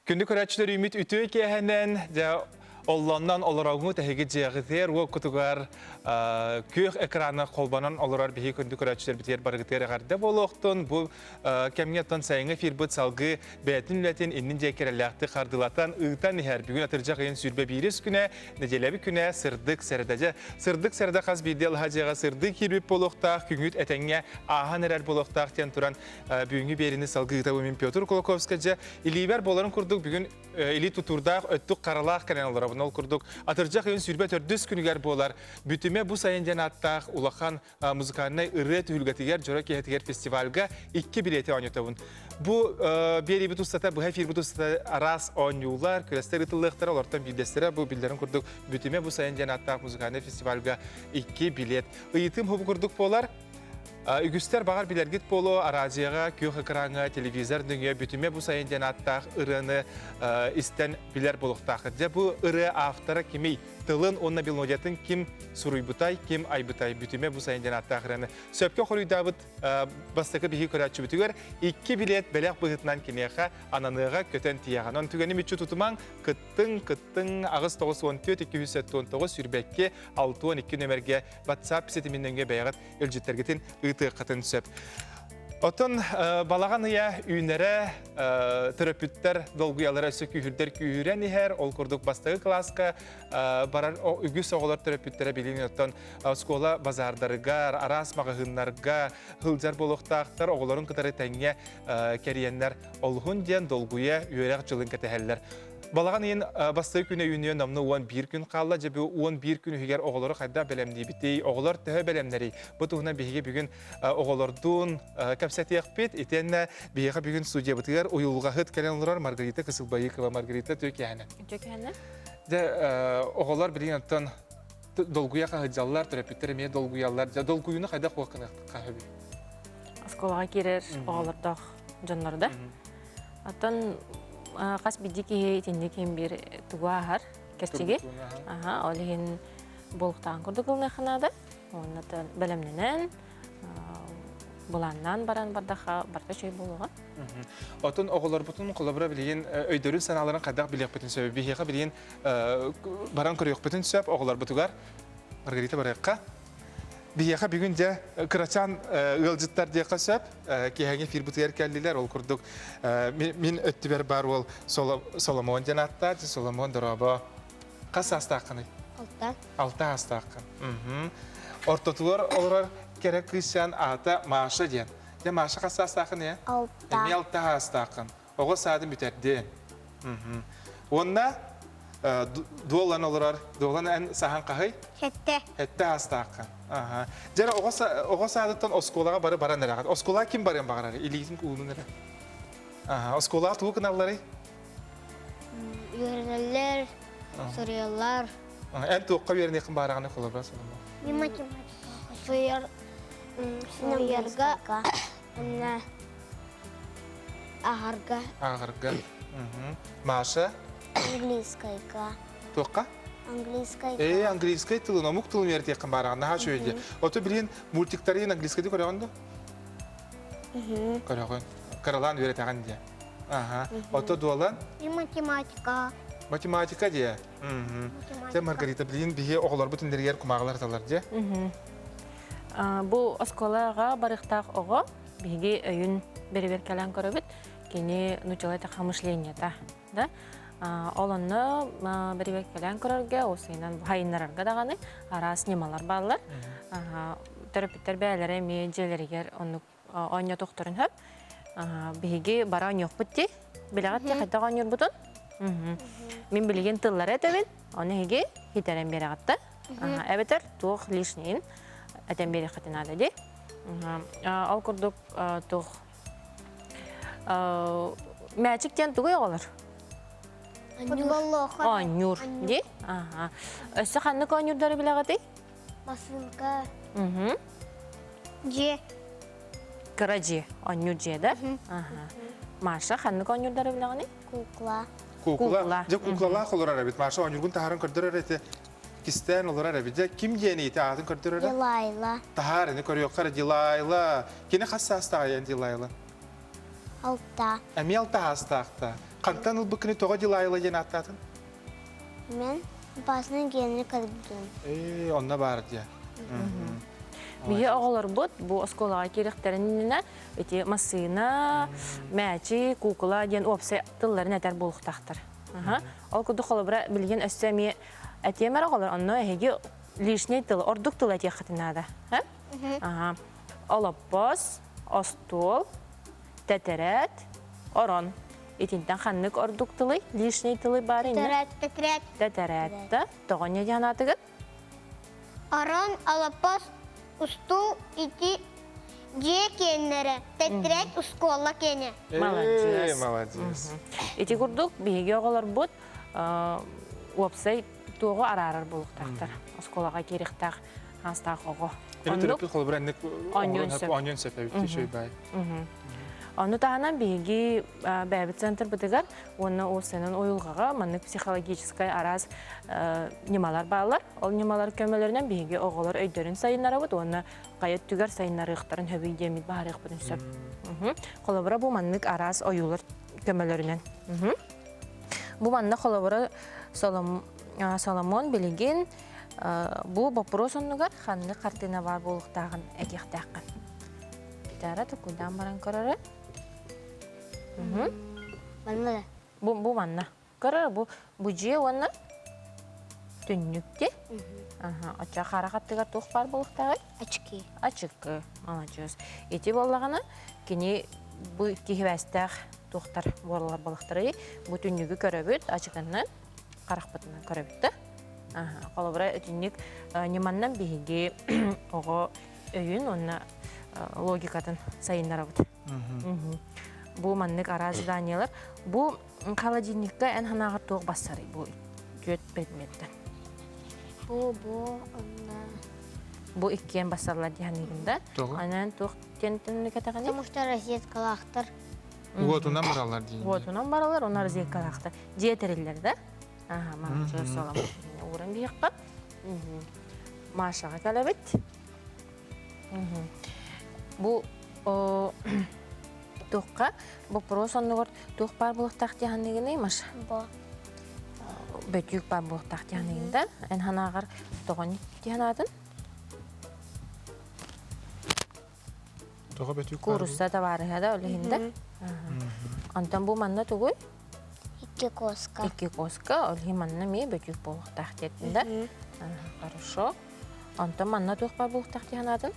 Күндү көрөөччүлэр үүмүт үтүө киэһэнэн дьэ оллоннон олороҥҥут эһиги дьиэҕитигэр уоккутугар күөх экраны холбонон олорор биһиги күндү көрөөччүлэрбитигэр барыгытыгар эҕэрдэ буолуохтун. Бу кэмҥэ оттон сайыҥҥы эфирбыт салгыы бэйэтин үлэтин иннин диэки эрэллээхтик хардыылатан ыытан иһэр. Бүгүн атырдьах ыйын 21 күнэ, нэдиэлэбит күнэ сырдык сэрэдэ. Дьэ, сырдык сэрэдэ хас биирдии алаһа дьиэҕэ сырдык киирбит буолуохтаах, күҥҥүт этэҥҥэ ааһан эрэр буолуохтаах диэн туран Бүгүҥҥү биэриини салгыы ыытабын мин Петр Кулаковскай дьэ илиибэр буоларын курдук бүгүн илии тутуурдаах өттүк харалаах кэлэн олоробун. Ол курдук атырдьах ыйын 24 күнүгэр буолар Бүтүмэ бу сайын диэн ааттаах улахан музыкальнай ырыа түһүлгэтигэр дьоро киэһэтигэр фестивальга икки билиэти оонньотобун. Бу биэриибит устата, быһа эфирбит устата араас оонньуулар, күрэстэр ыытыллыахтара, олортон биирдэстэрэ бу биллэрин курдук Бүтүмэ бу сайын диэн ааттаах музыкальнай фестивальга икки билиэт. Ыйытыым хобу курдук буолар. Үгүстэр баҕар билэргит буолуо, араадьыйаҕа, күөх экраҥҥа, телевизор нөҥүө бүтүмэ бу сайын диэн ааттаах ырыаны истэн билэр буолуохтааххыт. Дьэ, бу ырыа автора кимий? Тылын уонна мелодиятын ким суруйбутай, ким айбытай? Бүтүмэ бу сайын диэн ааттаах ырыаны сөпкө хоруйдаабыт бастакы биһиги көрөөччүбүтүгэр икки билиэт бэлэх быһыытынан киниэхэ ананыаҕа көтөн тиийэҕин. Онон түгэни мүччү тутумаҥ, кыттыҥ, кыттыҥ, 8 94 279 22 62 нөмергэ WhatsApp ситимин нөҥүө бэйэҕит илдьиттэргитин ыытыаххытын сөп. Оттон балаҕан ыйа үүнэрэ төрөппүттэр долгуйалара өссө күүһүрдэр күүһүрэн иһэр. Ол курдук бастакы кылааска барар үгүс оҕолор төрөппүттэрэ билигин оттон оскуола базаардарыгар, араас маҕаһыыннарга сылдьар буолуохтаахтар, оҕолорун кытары тэҥҥэ кэрийэннэр олуһун диэн долгуйа үөрэх дьылын кэтэһэллэр. Балаҕан ыйын бастакы күнэ үүнүө номнуо 11 күн хаалла. Дьэ бу 11 күн иһигэр оҕолору хайдах бэлэмниибитий, оҕолор төһө бэлэмнэрий? Бу туһунан биһиги бүгүн оҕолордуун кэпсэтиэхпит. Итиэннэ биһиэхэ бүгүн студиябытыгар уйулҕаһыт кэлэн олорор Маргарита Кысылбайыкова. Маргарита үтүө киэһэнэ. Үтүө киэһэнэ. Дьэ оҕолор билигин оттон долгуйа хаһыдьаллар, төрөппүттэр эмиэ долгуйаллар. Дьэ долгуйууну хайдах хуохханыахха сөбүй? Оскуолаҕа киирэр оҕолордоох дьоннор да. Оттон хас биирдии киһи итинник иһин биир тугу ааһар кэрчиги. Аха, ол иһин буолуктаан курдук ылыныахха наада. Уонна бэлэмнэнэн, былааннаан баран бардаха барыта үчүгэй буолуоҕа. Отон оҕолорбутун холобура билигин өйдөрүн санааларын хайдах билиэхпитин сөбүй? Биһиэхэ билигин баран көрүөхпүтүн сөп оҕолорбутугар. Маргарита барыахха. Биһиэхэ бүгүн дьэ кырачаан ыалдьыттар диэххэ сөп. Киэһэҥи эфирбытыгар кэллилэр. Ол курдук мин өттүбэр баар уол Соломон диэн ааттаах. Соломон дорообо. Хас саастааххыный? Алта. Алта саастааххын. Ортотугар олорор кэрэ кыысчаан аата Маша диэн. Дьэ Маша хас саастааххын ээ? Алта. Эмиэ алта саастааххын. Оҕо саадын бүтэрдин. Уонна дуолан олорор, дуолан эн саһан хаһый? Сэттэ. Сэттэ аастааххын. Аха. Дьэ оҕо саадыттан оскуолаҕа бары баран эрэҕит. Оскуолаҕа ким барыан баҕарар? Илиитин уунун эрэ. Аха. Оскуолаҕа тугу гыналларый? Үөрэнэллэр, суруйаллар. Эн туохха үөрэниэххин баараҕыный холобура соломо? Мен математикаҕа суруйар, суруйарга, уонна Аҕарга. Аҕарга. Маша? Английскайга. Туохха? Английскайга. Ээ, английскай тылын, омук тылын үөрэтиэххин баараҕын, наһаа үчүгэй дии. Ото билигин мультиктарын английскайдыы көрөҕүн да? Көрөҕүн. Кыралаан үөрэтэҕин дии. Аха. Ото дуолан? И математика. Математика дии. Те Маргарита, билигин биһи оҕолорбут иннэригэр кумааҕылар аталар дии. Бу оскуолаҕа барыахтаах оҕо биһиги өйүн бэрэбиэркэлээн көрөбүт. Кини нууччалыы эттэххэ мышлениета да. Ол онно бэрэбиэркэлээн көрөргө, уопсайынан хайыннарарга даҕаны араас ньымалар бааллар. Төрөппүттэр бэйэлэрэ эмиэ дьиэлэригэр оннук оонньотуохтарын сөп. Биһиги бара оонньуохпут дии. Билэҕит дии хайдах оонньуурбутун? Мин билигин тыллары этэбин, ону эһиги хитэрэн биэрэҕит да. Эбэтэр туох лишнийин этэн биэриэххитин наада дии. Ол курдук туох мээчик диэн тугуй оҕолор? Оонньуур дии. Өссө ханнык оонньуурдары билэҕитий? Посылка. Дьиэ. Кыра дьиэ, оонньуур дьиэ да? Маша ханнык оонньуурдары билэҕиний? Кукла. Кукла. Дьэ куклалаах олорор эбит. Маша оонньуургун таһааран көрдөрөр эти. Кистээн олорор эбит. Дьэ ким диэни ити аатын көрдөрөр? Дилайла. Таһаар ини көрүөххэ эрэ Дилайла. Кини хас саастааҕый эн Дилайла? Алта. Эмиэ алта аастаахта. Хантан ылбыккыны тоҕо Дилайла диэн ааттаатын? Мен Опасный генри көрбүтүм. Ээ, онно баар дии. Биһи оҕолорбут бу оскуолаҕа киириэхтэрин иннинэ ити массыына, мээчи, куукула диэн уопсай тылларын этэр буолуохтаахтар. Ол курдук холобура билигин өссө эмиэ этиэм эрэ оҕолор, онно эһиги лишний тыл, ордук тыл этиэххитин наада. Аха. Олоппос, остуол, тэтэрээт, орон. Итинтэн ханнык ордук тылый, лишний тылы баар иннэ? Тэтэрээт, тэтэрээт. Тэтэрээт да, тоҕо не диэн аатыгыт? Орон, олоппос, устуу, ити дьиэ киэннэрэ, тэтэрээт, оскуола киэнэ. Молодец. Молодец. Ити курдук биһиги оҕолорбут уопсай туоҕу араарар буолуохтаахтар. Оскуолаҕа киириэхтээх аастаах оҕо. Оннук холобура инник оонньуон сөп эбит үчүгэй баай. Ону таһынан биһиги бэйэбит центрбытыгар уонна уопсайынан уйулҕаҕа маннык психологическай араас ньымалар бааллар. Ол ньымалар көмөлөрүнэн биһиги оҕолор өйдөрүн сайыннарабыт уонна хайа өттүгэр сайыннарыахтарын сөбүй диэммит баһарыахпытын сөп. Холобура бу маннык араас ойуулар көмөлөрүнэн. Бу манна холобура Соломон билигин бу боппуруос оннугар ханнык хартыына баар буолуохтааҕын этиэхтээххин. Гитара токуйдаан баран көрөрө. Манна да. Бу, бу манна. Көрөр бу бу дьиэ уонна түннүк дии. Аха, оччо харах аттыгар туох баар буолуохтааҕый? Очки. Ачыкы. Маладьыас. Ити буоллаҕына кини бу киһибээстээх туохтар буолалар буолахтарый? Бу түннүгү көрөбүт, ачыкыннан харахпытынан көрөбүт да. Аха, холобура итинник ньыманнан биһиги оҕо өйүн уонна логикатын сайыннарабыт. Бу маннык араас заданиелар. Бу холодильникка эн санааҕар туох бассарый бу түөрт предметтэн? Бу, бу, онно. Бу иккиэн бассаллар дии саныыгын да? Анан туох диэн кэтэҕиний? Потому что розеткалаахтар. Уотунан бараллар диин. Уотунан баралар, онно розеткалаахтар. Дьиэ тэриллэр да? Аха, маҥчы солом ууран биһиэххэ. Машаҕа кэлэбит. Бу туохха боппуруос оннугар туох баар буолуохтаах дии саныыгыный, Маша? Бу. Бөтүүк баар буолуохтаах дии саныыгын да? Эн санааҕар тоҕо дии санаатын? Тоҕо бөтүүк Куурусса табаарыһа да ол иһин да? Онтон бу манна тугуй? Икки куоска. Икки куоска, ол иһин манна эмиэ бөтүүк буолуохтаах диэтин да? Хорошо. Онтон манна туох баар буолуохтаах дии санаатын?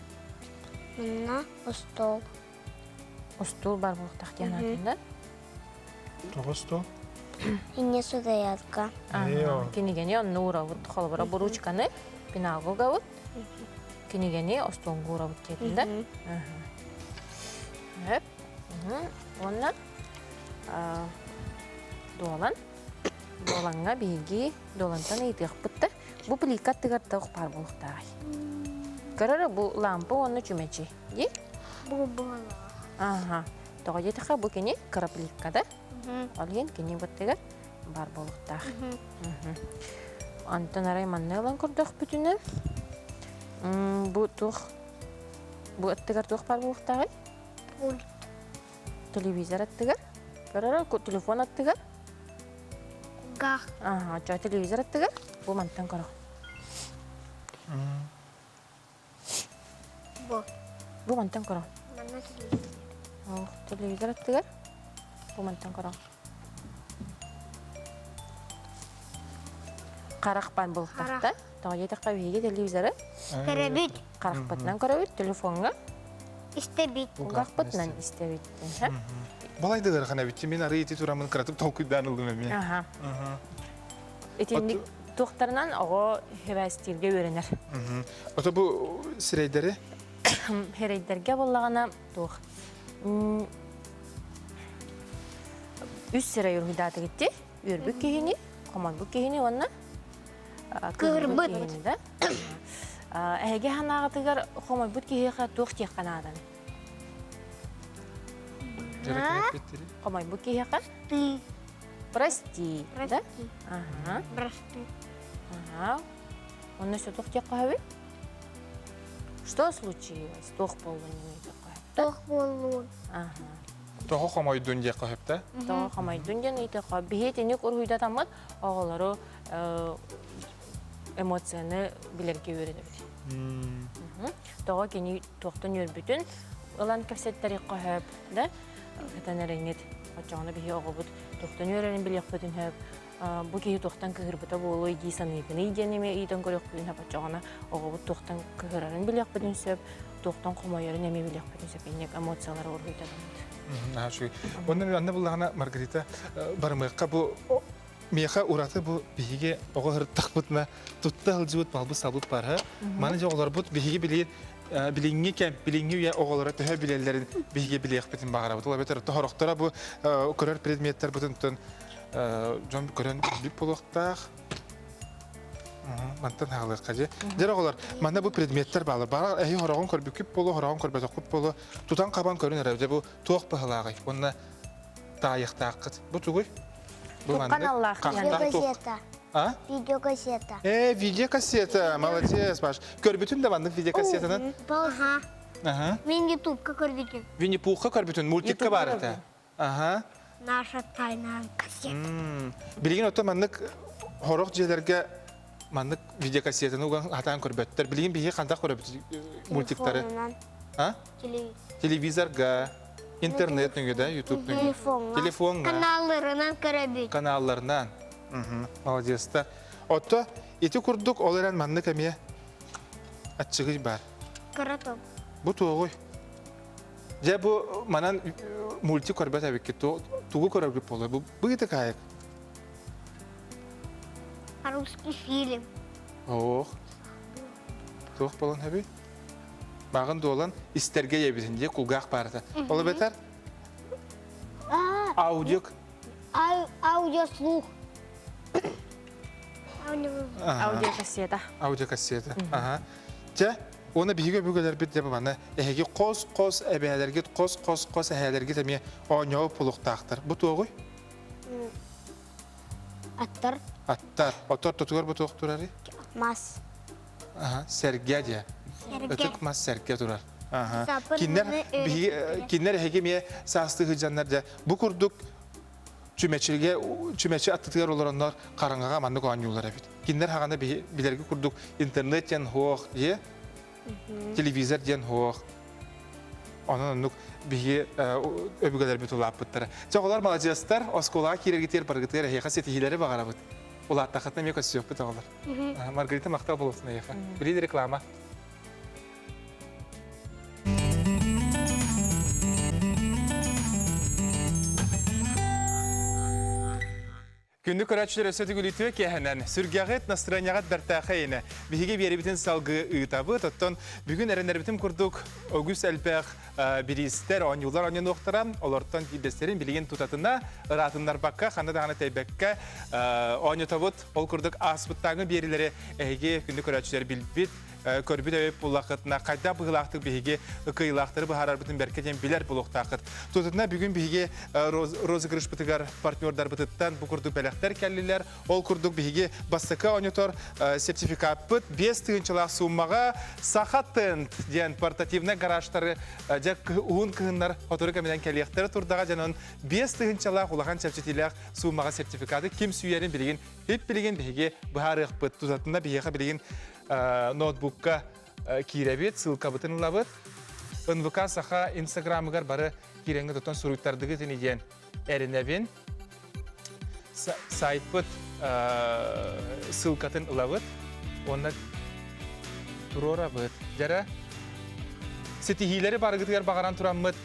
Манна остуол. Остуол баар буолуохтаах дии санаатын да? Тоҕо остуол? Инне судаярка. Кинигэни онно уурабыт. Холобура, бу ручканы пеналга угабыт. Кинигэни остуолга уурабыт диэтин да? Хөп. Уонна дуолан. Дуолаҥҥа биһиги дуолантан ыйытыахпыт да Бу плитка аттыгар туох баар буолуохтааҕый? Көрөр бу лампа уонна чүмэчи дии? Бу буолуох. Аха. Тоҕо диэтэххэ бу кини кыра плитка да? Ол иһин кини быттыгар баар буолуохтаах. Онтон арай манна ылан көрдөхпүтүнэ бу туох бу аттыгар туох баар буолуохтааҕый? Пульт. Телевизор аттыгар. Көрөр телефон аттыгар. Гах. Ага, чо телевизор аттыгар. Бу мантан көрө. Бу. Бу мантан көрө. Манна телевизор. Ох, телевизор аттыгар. Бу мантан көрө. Харахпан бултахта. Тоҕо диэтэххэ биһиги телевизоры Көрөбүт. харахпытынан көрөбүт, телефоҥҥа Истэбит. Угахпытынан истэбит. Балайды ыарахан эбит. Мин арыы ити тураммын кыратык толкуйдаан ыллым эмиэ. Аха. Итинник туохтарынан оҕо хибээстииргэ үөрэнэр. Ото бу сирэйдэри? Сирэйдэргэ буоллаҕына туох үс сирэй уруһуйдаатыгыт дии. Үөрбүт киһини, хомойбут киһини уонна Кыһырбыт. киһини да. Эһиги санааҕытыгар хомойбут киһиэхэ туох диэххэ наадан? Хомойбут киһиэхэ? Ты. Прости. Да? Прости. Ага. Прости. Ага. Онно өссө туох диэххэ сөбүй? Что случилось? Туох буоллун Туох буоллун. Ага. Тоҕо хомойдун диэххэ сөптө? Тоҕо хомойдун диэн ыйытыахха. Биһи итинник уруһуйдатаммыт оҕолору эмоцияны билэргэ үөрэнэбит. Тоҕо кини туохтан үөрбүтүн ылан кэпсэттэриэххэ сөп да ытан эрэҥҥит оччоҕуна биһи оҕобут туохтан үөрэрин билиэхпитин сөп бу киһи туохтан кыһырбыта буолуой дии саныыгыный диэн эмиэ ыйытан көрүөхпүтүн сөп оччоҕуна оҕобут туохтан кыһырарын билиэхпитин сөп туохтан хомойорун эмиэ билиэхпитин сөп инник эмоциялары уруһуйданабыт. Наһаа үчүгэй. Уонна анна буллаҕына Маргарита барымыахха бу миэхэ ураты бу биһиги оҕо сырыттахпытына тутта сылдьыбыт малбыт-салбыт баар. Маны дьэ оҕолорбут биһиги билигин билиҥҥи кэм, билиҥҥи үйэ оҕолоро төһө билэллэрин биһиги билиэхпитин баҕарабыт. Ол эбэтэр тоһорохторо бу көрөр предметтэрбитин дьон көрөн билбит буолуохтаах. Мантан хаалыахха дьэ. Дьэ оҕолор, манна бу предметтэр баалар. Баҕар эһи хороҕун көрбүккүт буолуо, хороҕун көрбөтөххүт буолуо. Тутан-хабан көрүн эрэ. Дьэ бу туох быһылааҕый? Уонна таайыахтааххыт. Бу тугуй? Бу маннык Видеокассета. А? Видеокассета. Э, видеокассета. Молодец, Паш. Көрбүтүн да маннык видеокассетанан? Ага. Ага. Мен ютубка көрбүтүм. Винни-Пухка көрбүтүн, мультикка бар этэ. Ага. Наша тайная кассета. Билигин ото маннык хорох дьиэлэргэ маннык видеокассетаны уган хатаан көрбөттөр. Билигин биһиги хантах көрөбүт мультиктары? А? Телевизорга, интернет нөҥүө да, YouTube нөҥүө. Телефоҥҥа. Телефоҥҥа. Каналларынан көрөбүт. Каналларынан. Молодецтар. Отто ити курдук ол эрэн маннык эмиэ аччыгый бар. Кыра топ. Бу туоҕуй? Дьэ бу манан мультик көрбөт эбиккит. Тугу көрөргүт буолуой? Бу быыты каайык. Русский фильм. Ох. Туох буолан хэби? Мааҕын дуолан истэргэ ебитин дии кулгаах баарата. Ол эбэтэр аудио Аудиослух. Аудиокассета. Аудиокассета. Аха. Чэ, уонна биһиги өбүгэлэрбит дьэ маны эһиги хос-хос эбээлэргит, хос-хос-хос эһээлэргит эмиэ оонньообут пулуктаахтар. Бу туоҕуй? Аттар. Аттар. Оттор тотугар бу туох турарый? Мас. Аха, сэргэ диэ. Сэргэ. Ытык мас сэргэ турар. Аха. Киннер биһиги киннер эһиги эмиэ саастыы сылдьаннар дьэ бу курдук чүмэчигэ чүмэчи аттытыгар олороннор хараҥаҕа маннык оонньуулар эбит. Киннер хаҕана билэргэ курдук интернет диэн суох дьиэ, телевизор диэн суох. Онон оннук биһиги өбүгэлэрбит улааппыттара. Чэ, оҕолор маладьыастар, оскуолаҕа киирэргитигэр барыгытыгар эһиэхэ ситиһиилэри баҕарабыт. Улааттаххытына эмиэ көрсүөхпүт оҕолор. Маргарита махтал буолуохтун эйиэхэ. Билии реклама. Күндү көрөөччүлэр өссө түгүлүтүө киэһэнэн сүргэҕит, настырыанньаҕыт бэртээхэй инэ. Биһиги биэрибитин салгыы ыытабыт. Оттон бүгүн эрэнэрбитин курдук үгүс элбэх бириистэр, оонньуулар оонньонуохтара. Олортон биирдэстэрин билигин тутатына ыраатыннарбакка, ханна даҕаны тэйбэккэ оонньотобут. Ол курдук ааспыттааҥы биэрилэри эһиги күндү көрөөччүлэр билбит, көрбүт эбит буллаххытына хайдах быһыылаахтык биһиги кыайыылаахтары быһаарарбытын бэркэ диэн билэр буолуохтааххыт. Тутатына бүгүн биһиги розыгрышпытыгар партнердарбытыттан бу курдук бэлэхтэр кэллилэр. Ол курдук биһиги бастакы оонньотор сертификаппыт 5 тыһыынчалаах сууммаҕа Саха Тент диэн портативнай гаражтары дьэ уһун кыһыннар сотору кэминэн кэлиэхтэрэ турдаҕа дьонон 5 тыһыынчалаах улахан чэпчэтиилээх сууммаҕа сертификаты ким сүүйэрин билигин хип билигин биһиги быһаарыахпыт. Тутатына биһиэхэ билигин ноутбукка киирэбит, ссылкабытын ылабыт. НВК Саха инстаграмыгар бары киирэҥҥэ тутан суруйтардыгыт ини диэн эрэнэбин. Сайтпыт ссылкатын ылабыт. Уонна туруорабыт. Дьэрэ ситиһиилэри барыгытыгар баҕаран тураммыт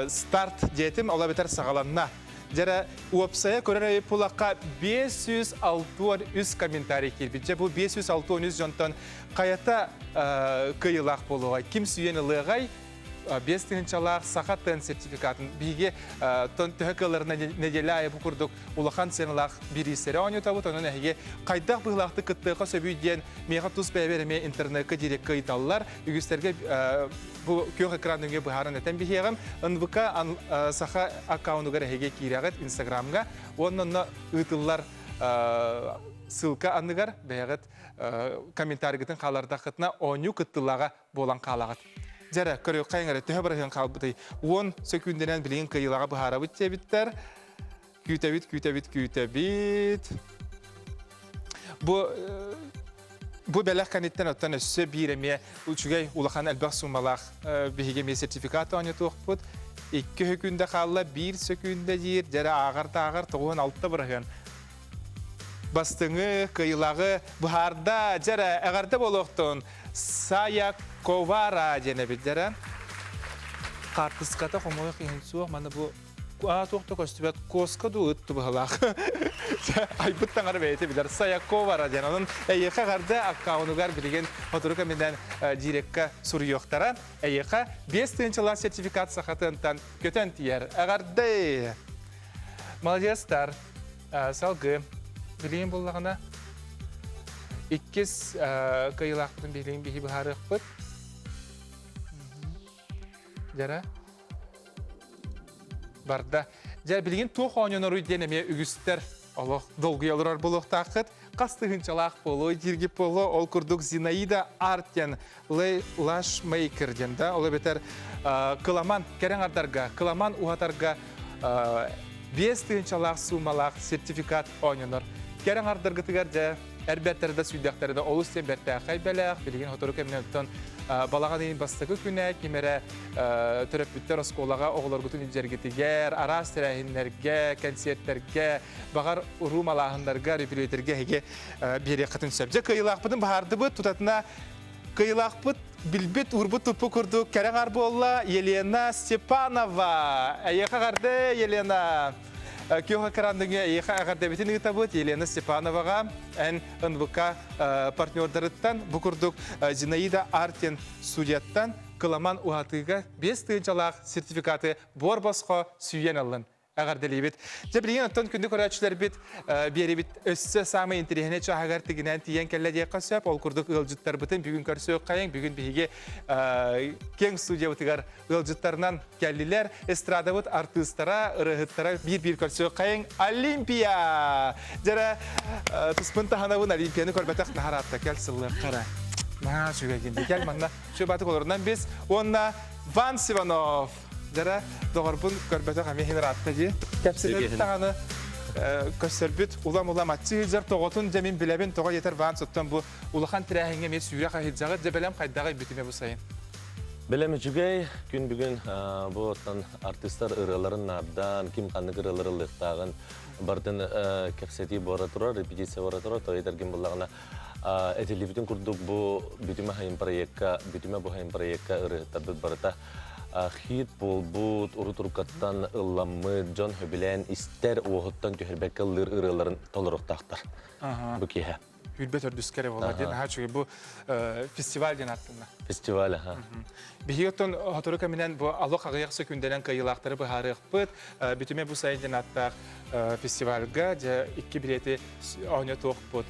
старт диэтим, ол эбэтэр саҕаланна. Дьэрэ уопсайа көрөр пулаққа 563 комментарий киирбит. Дьэ бу 563 дьонтон хайата кыайыылаах буолуоҕай? Ким сүүйэн ылыаҕай? 5 тыһыынчалаах саха тен сертификатын биһиги төһө кыалларына неделя айы бу курдук улахан сыаналаах бириистэри оонньотабыт. Онон эһиги хайдах быһыылаахтык кыттыахха сөбүй диэн миэхэ тус бэйэбэр эмиэ интернекка дирекка ыйыталлар. Үгүстэргэ бу күөх экран нөҥүө быһааран этэн биһиэҕим. НВК Саха аккаунугар эһиги киирэҕит Инстаграмҥа уонна онно ыытыллар ссылка анныгар бэйэҕит комментарийгытын хаалардаххытына оонньуу кыттыылааҕа буолан хаалаҕыт. Дьэрэ, көрүөххэйиҥ эрэ, төһө бырыһыан хаалбытый? 10 сөкүүндэнэн билигин кыайыылааҕы быһаарабыт диэбиттэр. Күүтэбит, күүтэбит, күүтэбит. Бу бу бэлэх кэнниттэн оттон өссө биир эмиэ үчүгэй улахан элбэх суумалаах биһиги эмиэ сертификат оонньотуохпут. Икки сөкүүндэ хаалла, биир сөкүүндэ диир, дьэрэ ааҕар да ааҕар, 96 бырыһыан. Бастыҥы, кыайыылааҕы быһаарда, дьэрэ, эҕэрдэ буолуохтун, Сая Ковара диэн эбит дьэрэ. Хаартыската хомойуох иһин суох, маны бу Аа, туох да көстүбэт куоска дуу ыт быһылаах. Айбыт таҥара бэйэтэ билэр. Саяковара диэн. Онон эйиэхэ эҕэрдэ аккаунугар билигин сотору кэминэн дирекка суруйуохтара. Эйиэхэ 5 тыһыынчалаах сертификат сахатыантан көтөн тиийэр. Эҕэрдэ! Молодецтар. Салгыы. Билигин буллаҕына иккис кыайыылаахпытын билигин биһи быһаарыахпыт. Дьара. Барда. Дьэ, билигин туох оонньоноруй диэн эмиэ үгүстэр олох долгуйа олорор буолуохтааххыт. Хас тыһыынчалаах буолуой дииргит буолуо. Ол курдук Зинаида Арт диэн лашмейкер диэн да, ол эбэтэр кыламан кэрэҥ ардарга, кыламан уһатарга 5 тыһыынчалаах суумалаах сертификат оонньонор. Кэрэҥ ардаргытыгар дьэ эрбэттэр да сүйдэхтэрэ да олус диэн бэртээхэй бэлэх. Билигин сотору кэминэн оттон балаҕан ыйын бастакы күнэ ким эрэ төрөппүттэр оскуолаҕа оҕолоргутун илдьэргитигэр, араас тэрээһиннэргэ, кэнсиэртэргэ, баҕар уруу малааһыннарга, репетиторга эһиги биэриэххитин сөп. Дьэ, кыайыылаахпытын баһаардыбыт, тутатына кыайыылаахпыт билбит, урбут туппу курдук кэрэ аҥар буолла Елена Степанова. Эйиэхэ эҕэрдэ, Елена! Күөх экран нөҥүө эйиэхэ эҕэрдэбитин ыытабыт Елена Степановаҕа эн НВК партнердарыттан бу курдук Зинаида Артин студияттан кыламан уһатыыга 5 тыһыынчалаах сертификаты буор босхо сүүйэн ыллын. Эҕэрдэлиибит. Дьэ, билигин оттон күндү көрөөччүлэрбит биэрибит өссө саамай интэриэһинэй чааһыгар тигинээн тиийэн кэллэ диэххэ сөп. Ол курдук ыалдьыттарбытын бүгүн көрсүөххэйиҥ. Бүгүн биһиги киэҥ студиябытыгар ыалдьыттарынан кэллилэр. Эстрадабыт артыыстара, ырыаһыттара биир-биир көрсүөххэйиҥ. Олимпия! Дьэрэ, туспун таһанабын Олимпияны көрбөтөх наһараатта кэл сыллыаххара. Наһаа үчүгэй кэл манна сүбатык олорунан бис. Уонна Ван Сиванов! Дьэрэ, доҕорбун көрбөтөх эмиэ иһин ыраатта дии. Кэпсэтэр даҕаны көссөрбүт улам-улам аччыы сылдьар тоҕотун дьэ мин билэбин тоҕо диэтэр Ван соттон бу улахан тэрээһиҥҥэ эмиэ сүүрэ хаһыйдьаҕыт дьэ бэлэм хайдаҕый бүтүмэ бу сайын. Бэлэм үчүгэй. Күн бүгүн бу оттон артыыстар ырыаларын наардаан, ким ханнык ырыалары ыллыахтааҕын барытын кэпсэтии буора турар, репетиция буора турар. Тоҕо этэргин буллаҕына этиллибитин курдук бу бүтүмэ хайын проекка, бүтүмэ бу хайын проекка ырыаһыттарбыт барыта хит буолбут, урут-уруккаттан ылламмыт, дьон сөбүлээн истэр, уоһуттан түһэрбэккэ ыллыыр ырыаларын толоруохтаахтар бу киэһэ. Хүрбэт өрдүскэ эрэ буолар диэн наһаа үчүгэй бу фестиваль диэн ааттанна. Фестиваль, аха. Биһиги оттон сотору кэминэн бу алох аҕыйах сөкүүндэнэн кыайыылаахтары быһаарыахпыт. Бүтүмэ бу сайын диэн ааттаах фестивальга дьэ икки билиэти оонньотуохпут.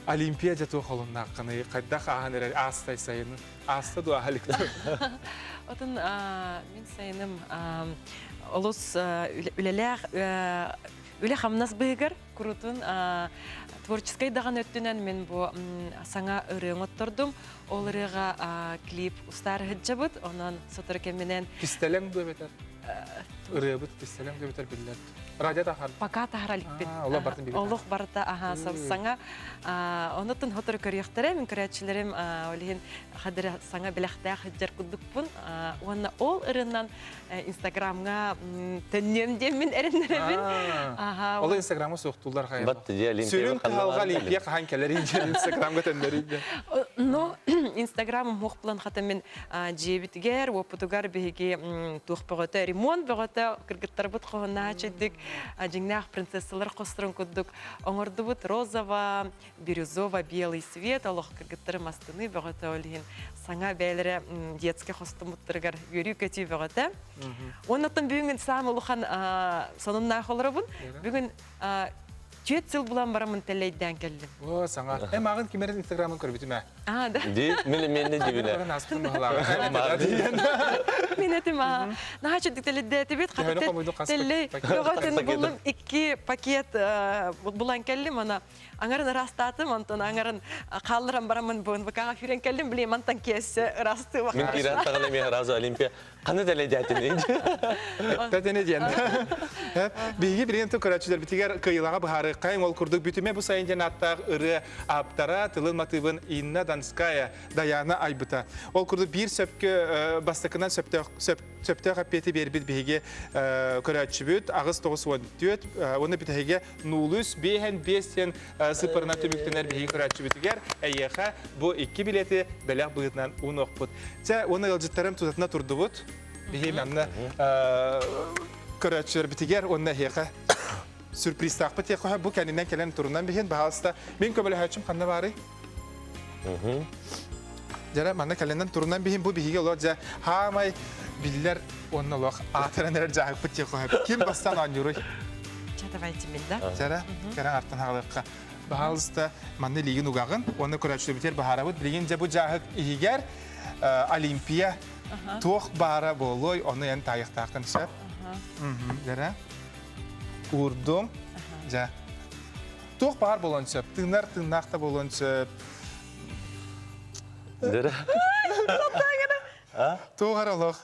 Олимпия дьэ туох холуннааххыный? Хайдах ааһан эрэр аастай сайынын? Ааста дуо аһалик? Отун мин сайыным олус үлэлээх үлэ-хамнас быыгар курутун творческой даҕаны өттүнэн мин бу саҥа ырыа оҥоттордум. Ол ырыаҕа клип устаар сылдьабыт, онон сотору кэминэн Кистэлэҥ дуо эбэтэр? Ырыабыт кистэлэҥ дуо эбэтэр биллэр. Радио тахар. Пока таһара иликпит. Олох барытын билбит. Олох барыта аха саҥа. Онотун сотору көрүөхтэрэ, мин көрөөччүлэрим ол иһин хадыр саҥа билэхтээх сылдьар курдукпун. Уонна ол ырыанан Инстаграмҥа төннүөм диэммин эрэннэрэбин. Аха. Ол Инстаграмы суохтууллар хайа. Сүрүн кыһалҕа Олимпия хаһан кэлэрий диэн Инстаграмга төннөрүй диэн. Но Инстаграмым хуох булан хата мин дьиэбитигэр, уоппутугар биһиги туох бөҕөтө, ремонт бөҕөтө кыргыттарбыт хоһунааччыдык дьиҥнээх принцессалар хосторун курдук оҥордубут розово, бирюзово, белый свет олох кыргыттары мастыныы бөҕөтө ол иһин саҥа бэйэлэрэ детский хостумуттарыгар үөрүү-көтүү бөҕөтө. Оннуттан бүгүн саам улахан сонуннаах олоробун. Бүгүн түөрт сыл булан бараммын тэллэйдээн кэллим. О, саҥа. Э, мааҕын ким эрэ Инстаграмын көрбүтүм ээ. А, да. Ди, мен мен дибине. Мин этим а. Наһаа чөдүк тэлиддээтибит. Теллей бөҕөтүн буллум икки пакет булан кэллим ана. Аңарын ырастаатым, онтон аңарын хаалларан бараммын бу НВК-га киирэн кэллим, билим мантан киэссе ырастыы Мин киирэн таҕана эмиэ сразу Олимпия Ханы дэлэдьээтин Тэтини диэн. Биһиги билигин көрөөччүлэрбитигэр кыайыылаҕа быһаарыаххайыҥ. Ол курдук бүтүмэ бу сайын диэн ааттаах ырыа ааптара, тылын матыыбын Инна Донская, Даяна айбыта. Ол курдук биир сөпкө бастакынан сөптөөх сөптөөх эппиэти биэрбит биһиги көрөөччүбүт 894 уонна бүтэһигэ 03 5 диэн сыппарынан түмүктэнэр биһиги көрөөччүбүтүгэр эйиэхэ бу икки билети бэлэх быһыытынан уунуохпут. Чэ, уонна ыалдьыттарым тутатына турдубут. Биһи манна көрөөччүлэрбитигэр уонна эһиэхэ сюрпризтаахпыт тиэхэ бу кэннинэн кэлэн турунан биһин баһаалыста мин көмөлөһөөччүм ханна баарый? Дьэрэ манна кэлэнэн турунан биһин бу биһиги олох дьэ хаамай биллэр уонна олох аатыран эрэр дьааһыкпыт тиэхэ ким бастаан оонньууруй? Чэ, давайте мин да. Чэрэ, кэрэ артан хаалыахха. Баһаалыста манна илиигин угаҕын уонна көрөөччүлэрбитигэр баһаарабыт. Билигин дьэ бу дьааһык иһигэр Олимпия туох баара буолуой, ону эн таайыахтааххын сөп. Дьэрэ. Уурдум. Дьэ. Туох баар буолуон сөп. Тыынар тыыннаах да буолуон сөп. Дьэрэ. Туох эрэ олох.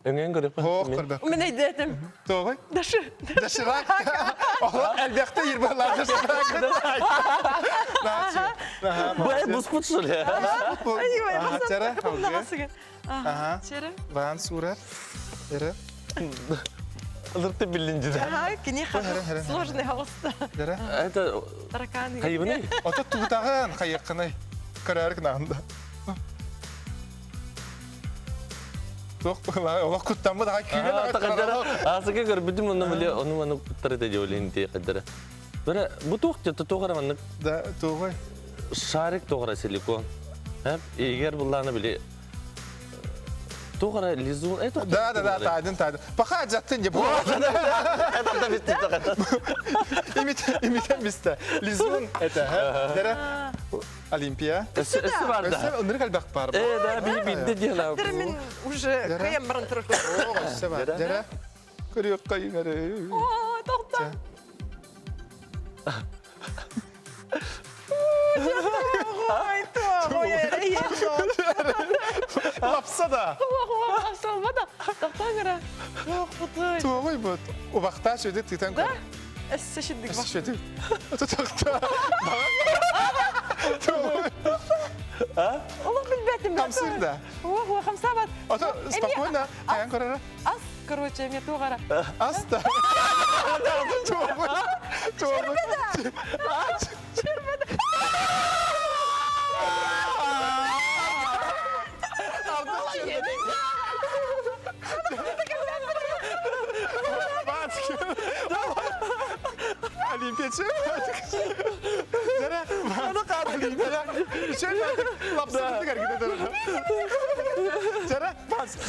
Өҥөн көрөппүн. Хоох көрбөккүн. Мин өйдөөтүм. Тоҕой? Даши. Доширак. Олох элбэхтэ ирбалаах доширак. Бу буспут что ли? Чара, Ага. Ван сурар. Эре. Ылырты биллинди да. Ага, кини сложный хаоста. Это Тараканы. Хайыбыный? Ото туутаҕын хайыккыный. Көрөөр гынаанда. Туох олох куттаммыт аҕай күүнэн Аасыка көрбүтүм онно били ону маны куттар этэ диолин ти каддара. Бара бу туох жата туох эрэ маннык Да туоҕой. Шарик туох эрэ силикон. Хэп егер буллааны били туох эрэ лизун Да да да таайдын таайдын. Пока жаттын деп. Это да битти Имитен бисте. Лизун это. Дere Олимпия. Өссө бар да. Өссө ынырык элбэх бар. Э, да, би билди диэн. Мен уже кыйам баран турар. Өссө бар. Дere Көрүөххэ үҥэрэ. О, тоқта. Лапса да. Туоҕуй бут. Убахтаа сүдү тыытан көр. Өссө шиддик Өссө шидик. Тутахта. Олох билбэтим. Хамсыыр да. Ох, хамсаабат. Ото спокойно хайан көрөрө. Ас, короче, мне тугара. Ас да. Туоҕуй. Туоҕуй. Олимпиячы.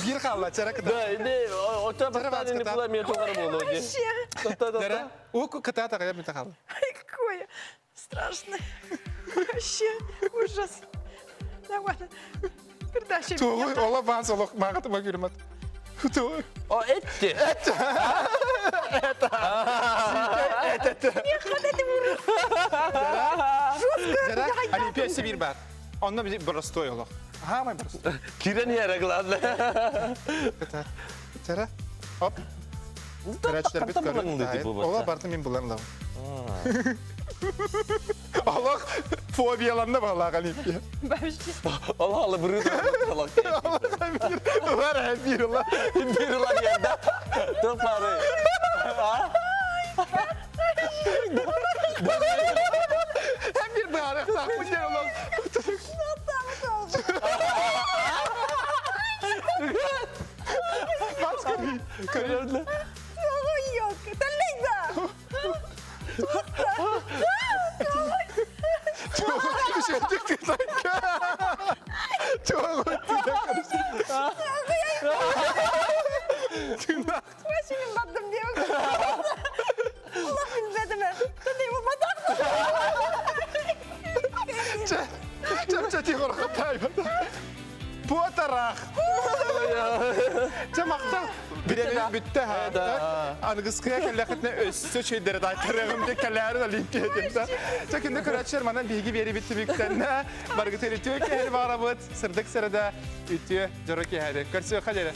Биир хаалла, чара кыта. Да, не, оча бастаан ини була мен тоғары болу. Дара, у кыта тағая мен тағалы. Какое страшное. Вообще ужас. Давай. Передача. Тугуй, ола баан солох мағатыма күрмат. Тугуй. О, этти. Это. Это. Жара, Олимпия Сибирь бар. Онно простой олох. Хамай простой. Кирен яра главное. Это. Жара. Оп. Көрәчләр бит көрә. Ола барды мин булам лав. Олох фобияланды балаға Олимпия. Allah Allah bırı Var bir ulan. Bir ulan yerde. Çok parı. Hem bir bağırık takmış yer ulan. Başka bir Көрөрлө. Yok, тәлләйдә. Вообще мин бардым дием. Allah билбәдем. Тәлләй булмады. Потарах! Чэ махтал. Бирэми бүттэ ха. Аныгыскыга кэллэхитинэ өссө чөйдөрө таайтарыаҕым диye кэлээрин олимпиадында. Чэ күндү көрөөччүлэр манан биһиги биэри бүттүбүктэннэ. Баргытыр үтүө киһи барабыт. Сырдык сырада үтүө дьоро киһи. Көрсүөххэ дьэрэ.